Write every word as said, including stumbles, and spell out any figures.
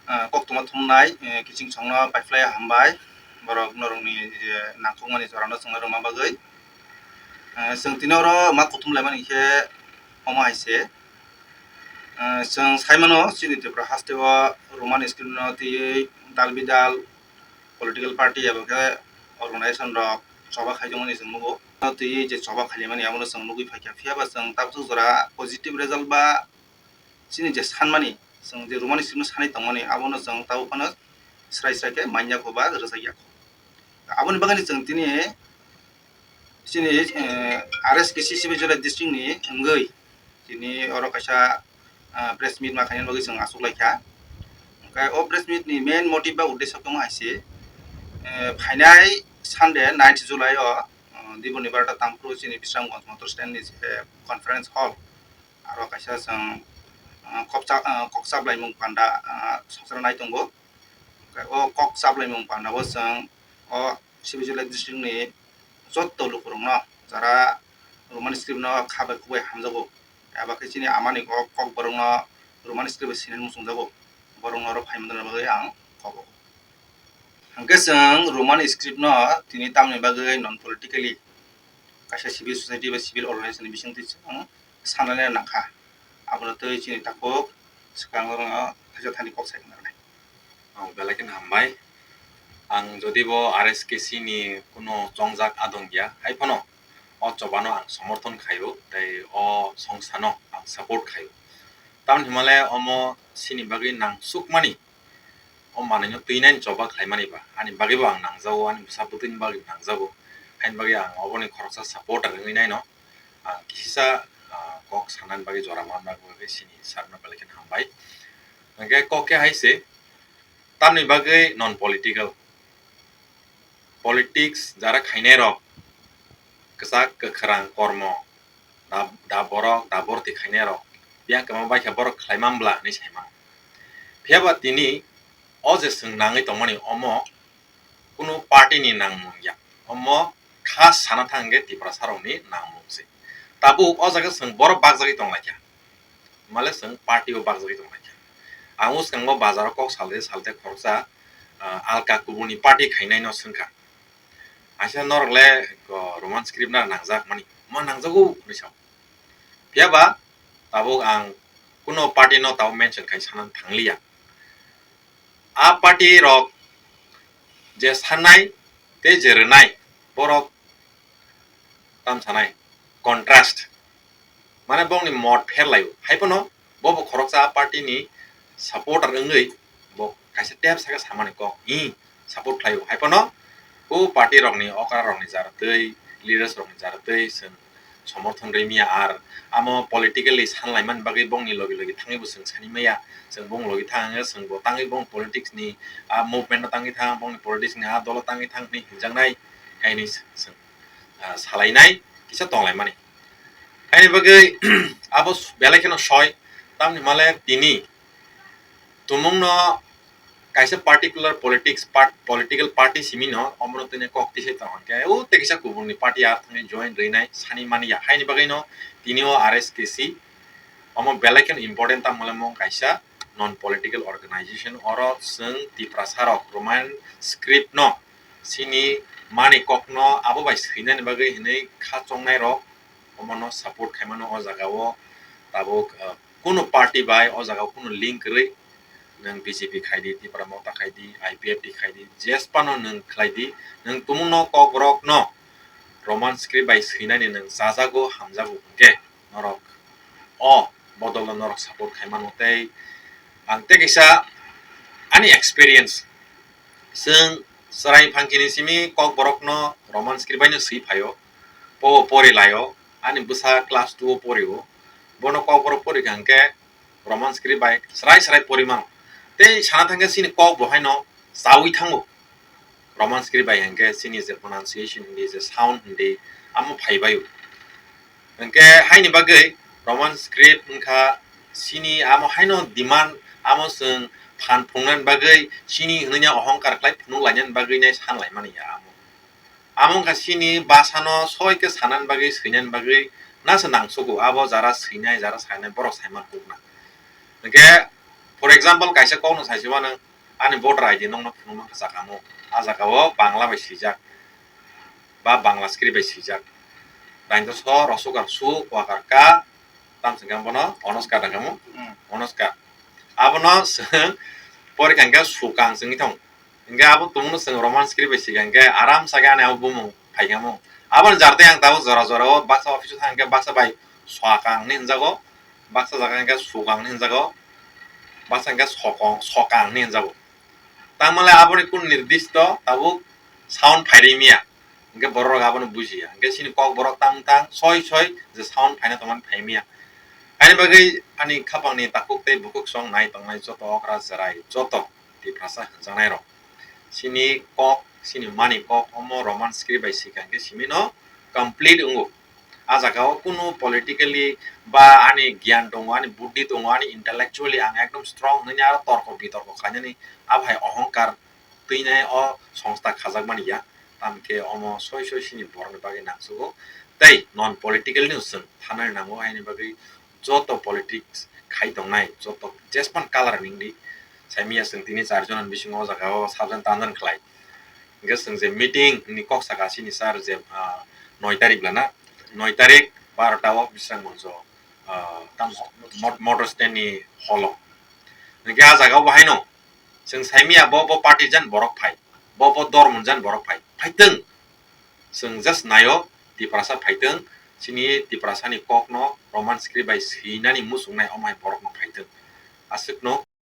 Ah, koktwma thumnai, eh, kiching songno paiphlai hambai, borok norokni je nangkukmani jorano chwngno rwma bagwi. Eh, chwng tini oro ma kuthum laimani khe omo hai se. Eh, chwng sai mano chini Tripura haste o Roman script no twiwi dal bidal political party eba khe organization rok choba khaijak mani chwng nugo. Twiwi je choba khaimani abono chwng nugwi phaikha, phiya ba chwng tabuk jora positive result ba chini je sanmani, chwng je Roman script no sanwi tongmani, abono chwng tabuk phano srai srai khe manya kho ba rwjak ya kho. Aboni bagwi chwng tini chini, eh, R S K C Sibijala district ni wngwi tini oro kaisa, ah, press meet ma khaina bagwi chwng achuk lai kha. Hwnkhe o press meet ni main motive ba uddesho khe omo hai se, eh, phainai Sunday ninth July o, ah, diboni barota tangphuru chini Bisramganj motor stand ni je conference hall, aro kaisa chwng, ah, kokcha-, ah, kok chaplaimung panda, ah, sokchara nai tongo. O kok chaplaimung panda o chwng o Sibijala district ni joto lukurokno jara Roman script no kha bai khuk bai hamjago, eba khe chini amani o kokborok no Roman script bai sinani muchungjago, borok no oro phaima bagwi ang kobo. Hwnkhe chwng Roman script no tini tamni bagwi non politically kaisa civil society ba civil organization ni bisingtwi chwng sanani nangkha. Abono twi chini takhuk swkango thaisa thani kok sai khna rwnai. Oh, belai kheno hambai. Ang jodi bo R S K C ni kuno chongjak adong ya, hai phano o chobano ang somorthon khaio, tei o songsano ang support khaio. Tamni hwnmale omo chini bagwi nangsukmani, o manwino twinani choba khlaimani ba, ani bagwi bo ang nangjago, ani bwsa bwtwini bagwi nangjago. Haini bagwi ang oboni khoroksa supporter wngwi naino, ang kisisa, ah, kok sanani bagwi jora manna bagwi chini sir no belai kheno hambai. Hwnkhe kok khe hai se, tamni bagwi non political. Politics jara khainai rok, kwchak kwkhrang kormo, da, da borok, da borti khainai rok, biyang kwma bai khe borok khlai man bla hinwi sai mano. Phiya ba tini o je chwng nangwi tongmani omo kunu party ni nangmung ya, omo kha sana thang khe Tiprasa rokni nangmung se. Tabuk o jaga chwng borok bakjagwi tong lai kha. Male chwng party o bakjagwi tong lai kha. Ang uskango bazar o kok salte salte khoroksa, ah, alka kubuni party khainai no swngkha. Aisa norok le, oh, Roman script na nangjak mani. Ma nangjago hinwi sao. Phiya ba tabuk ang kuno party no tabuk mention khai sanani thangliya. A party rok je sanai tei je rwnai borok tam sanai contrast, mane bongni mot pher laio. Hai phano bo bo khoroksa a party ni supporter wngwi bo kaisa tep saka samani kok, "Hi, support khlaio." Hai phano o party rokni okra rokni jar tei leaders rokni jar tei chwng somorthon rwmaya, ar amo politically sanlaimani bagwi bongni logi logi thangwi bo chwng sani maya, chwng bong logi thang, chwng bo tangwi bong politics ni a movement no tangwi thang, bongni politics ni a dolo tangwi thang hinwi hinjaknai, haini chwng, ah, salainai kisa tonglaimani. Haini bagwi abo belai kheno soi, tamni hwnmale tini tumungno kaisa particular politics part, political party simi no omono tini kok tisai tong hwnkhe o tei kisa kubuni party ar thangwi join rwinai sani mani ya, haini bagwi no tini o R S K C omo belai kheno important, tamo le mong kaisa non political organization, oro chwng Tiprasa rok Roman script no sini mani kok no abo bai swinani bagwi hinwi kha chongnai rok omono support khaimano o jaga o tabuk, uh, kunu party bai o jaga o kunu link kwrwi, nwng B J P khai di, Tipra Motha khai di, I P F T khai di, jesphano nwng khlai di, nwng tumungno kokborokno Roman script bai swinani nwng chajago, hamjago hwnkhe norok o bodolno norok support khai mano. Tei ang tei kaisa ani experience, chwng chwrai phangkini simi kokborokno Roman script baino swi phaio, po pori laio, ani bwsa class two o porio, bono kokborok pori kha hwnkhe Roman script bai srai srai pori mano. Tei sana thangkhe chini kok bo haino chaui thango. Roman script bai hwnkhe chini je pronunciation hindi, je sound hindi, amo phai baio. Hwnkhe haini bagwi Roman script wngkha chini amo haino demand, amo chwng phan phunuknani bagwi chini hwnwi ohongkar khlai phunuk lainani bagwi nai san laimani ya amo. Amo wngkha chini bwsano soi khe sanani bagwi, swinani bagwi nasa nangsugo, abo jara swinai, jara sainai borok saiman kukna. Hwnkhe For example, kaisa kokno saisima nwng ani voter I D nokno phunukma kha sakamo. A jagao Bangla bai swijak ba Bangla script bai swijak. Dainto so rosukar su kwakar ka tam singkang bono onoskar dangkamo. Hmm. Onoskar. Abono chwng porikha hwnkhe sukang chwngwi thango. Hingke abo tongmano chwng Roman script bai sika hingke aram saka ani abo bumung phaikamo. Aboni jartai ang tabuk jora jora o baksa office o thang hingke baksa bai swkang hinwi hinjago, baksa jaga hingke sukang hinwi hinjago, baksa hingke sokong, sokang hinwi hinjago. Tangmale aboni kun nirdisto tabuk sound phairwi miya. Hingke borok rok abono bujiya. Hingke chini kok borok tang tang soi soi je sound phaina tongmani phai miya. Ani bagwi ani khapangni takhuk tei bukhuk song nai tongnai joto okra cherai joto Tiprasa hinjaknairok. Chini kok, chini mani kok omo Roman script bai sika hingke simino complete wngo. A jagao kunu politically ba ani giyan tongo, ani buddhi tongo, ani intellectually ang ekdom strong hinwi aro torko bitorko khainani abo hai ohongkar twinai o songsta khajakmani ya. Tamkhe omo soi soi chini borokni bagwi nangsugo. Tei non political ni chwng thanani nango, haini bagwi joto politics khai tongnai, joto jespan color ni wngdi. Saimiya chwng tini charjon ni bisingo o jaga o sabjan tanjan khlai. Hingke chwng je meeting ni kok saka chini sir je, ah, noi tarik lana, noi tarik barota o Bisrang Moncho, ah, tam mo-, motor stand ni hall o. Hingke a jaga o bo haino chwng saimiya bo, bo party jan borok phai, bo, bo dormo jan borok phai, phaitwng. Chwng just naio, Tiprasa phaitwng, chini Tiprasani kokno Roman script bai swinani muchungnai omo hai borokno phaitwng. Aswkno.